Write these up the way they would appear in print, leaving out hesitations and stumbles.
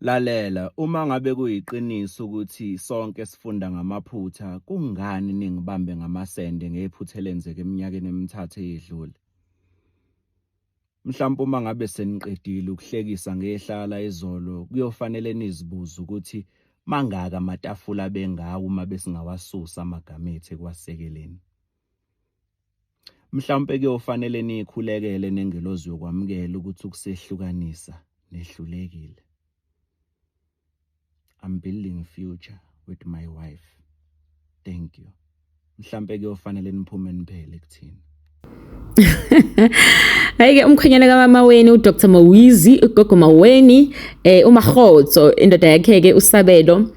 Lalela, uma ngabe kuyiqiniso ukuthi sonke sifunda ngamaphutha, kungani ningibambe ngamasende ngephutha elenzeke eminyakeni emithathu eyedlule? Mhlawumpe uma ngabe seniqedile ukuhlekisa ngehlala izolo, kuyofanele nizibuze ukuthi mangaka amatafula abengawo uma besingawasusa amagama ethu ekuwasekeleni. Mhlawumpe kuyofanele niyikhulekele nengelozi yokwamukela ukuthi ukusehlukanisa nehlulekile. I'm building future with my wife. Thank you. Mhlampe kuyofanele niphume niphele kuthina. Hayi-ke umkhwenyana kamama weni uDr Mawizi ugogo Maweni uMahotso indoda yakhe-ke uSabelo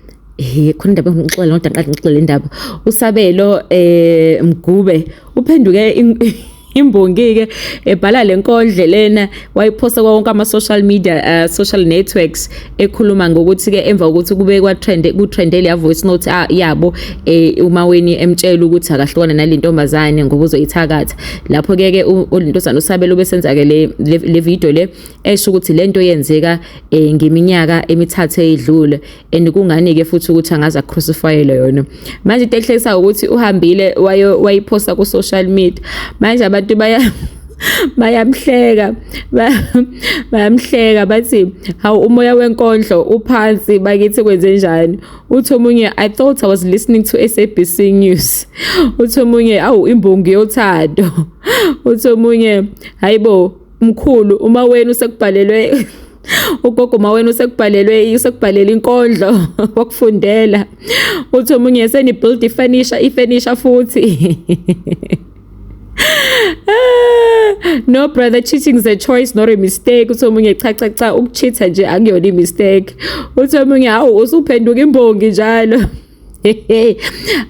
khona indaba engixolela kodwa ngiqale ngixolela indaba uSabelo Mgube uphenduke imbongi-ke ebhala le nkondlo lena wayiphosa kwawonke ama-social media social networks ekhuluma ngokuthi-ke emva kokuthi kube kwa-trend ku-trende leya voice note yabo uMaweni emtshela ukuthi akahlukane nale ntombazane ngoba uzoyithakatha. Lapho-ke ke ulintozana uSabelo ubesenza-ke le video le esho ukuthi le nto yenzeka ngeminyaka emithathu eyedlule and kungani-ke futhi ukuthi angaze acrucifyele yona. Manje into ehlekisayo ukuthi uhambile wayiphosta ku-social media, manje abantu bayamhleka bayamhleka bathi hawu umoya wenkondlo uphansi bakithi kwenze njani. Uthi omunye, I thought I was listening to SABC News. Uthi omunye, awu imbongi yothando. Uthi omunye, hayibo mkhulu uma wena usekubhalelwe ugogo maweni usekubhalelwe usekubhalela inkondlo wakufundela. Uthi omunye seni build ifurniture ifurniture futhi. No brother, cheating is a choice not a mistake. Uthi omunye cha cha cha ukucheata nje akuyona i-mistake. Uthi omunye hawu usuphenduka imbongi njalo.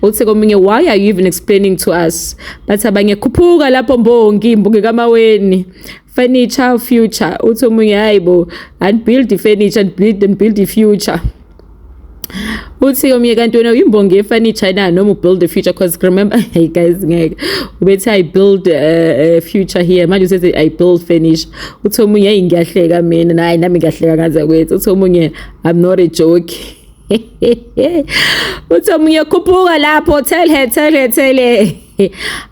Uthi komunye, why are you even explaining to us? Bathi abanye khuphuka lapho mbongi, imbongi kaMaweni. Furniture future. Uthi omunye hayibo and build the furniture and build the future. Uthi omunye kanti wena uyimbongi ye-furniture na noma build the future? Because remember, hey guys, ngeke ubethi I build a future here, manje usethi I build furniture. Uthi omunye hey ngiyahleka mina, nayi nami ngiyahleka ngaze kwethu. Uthi omunye I'm not a joke. Uthi omunye khuphuka lapho, tell her, tell her, tell her.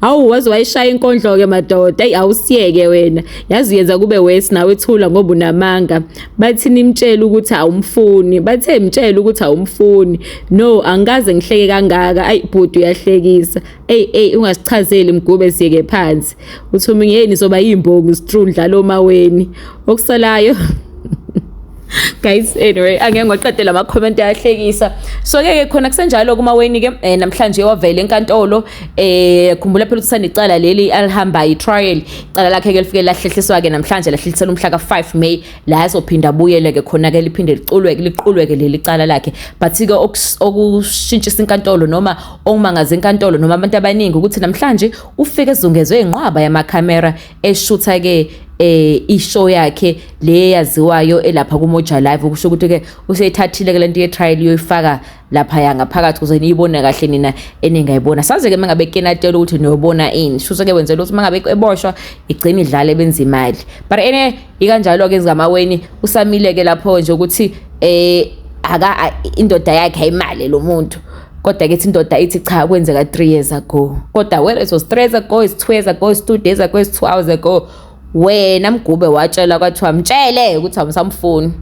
Hawu waze wayishaya inkondlo ke madoda. Eyi awusiyeke wena, yazi uyenza kube worse nawe, ethula ngoba unamanga. Bathi nimtshela ukuthi awumfuni, bathe mtshela ukuthi awumfuni. No, angikaze ngihleke kangaka. Ayi bhuti uyahlekisa. Ey ey ungasichazeli Mgube, siyeke phansi. Uthi omunye hey nizoba yimbongi sitrundla lo maweni okusalayo. Guys, anyway, angeke ngiwaqedele ama-comment ayahlekisa. So ke khona kusenjalo kuMaweni ke namhlanje wavela enkantolo. Khumbula phela ukuthi sanecala leli alihamba i-trial, icala lakhe ke lifike lahlehliswa ke namhlanje, lahlehliselwa umhla ka-5 May la azophinda abuyele ke khona ke liphinde liculweke liqulweke leli cala lakhe. But ke okushintshisa inkantolo noma okumangaza inkantolo noma abantu abaningi ukuthi namhlanje ufike ezungezwe inqwaba yamakhamera eshutha ke ishow yakhe le yaziwayo elapha kuMoja Live. Ukusho ukuthi ke useyithathile ke lento ye trial yoyifaka lapha ya ngaphakathi ukuze niyibone kahle nina eningayibona. Saze ke mangabe kenatela ukuthi niyobona ini, shuse ke wenzela ukuthi mangabe eboshwa igcine idlale benza imali. But ene ikanjalo ke ezingamaweni usamile ke lapho nje ukuthi aka indoda yakhe ayimale lo muntu, kodwa ke indoda ithi cha kwenzeka 3 years ago. Kodwa well, it was 3 years ago, it's 2 years ago, it's 2 days ago, it's 2 hours ago, wena Mgube watshela kwathiwa mtshele ukuthi awusamfuni.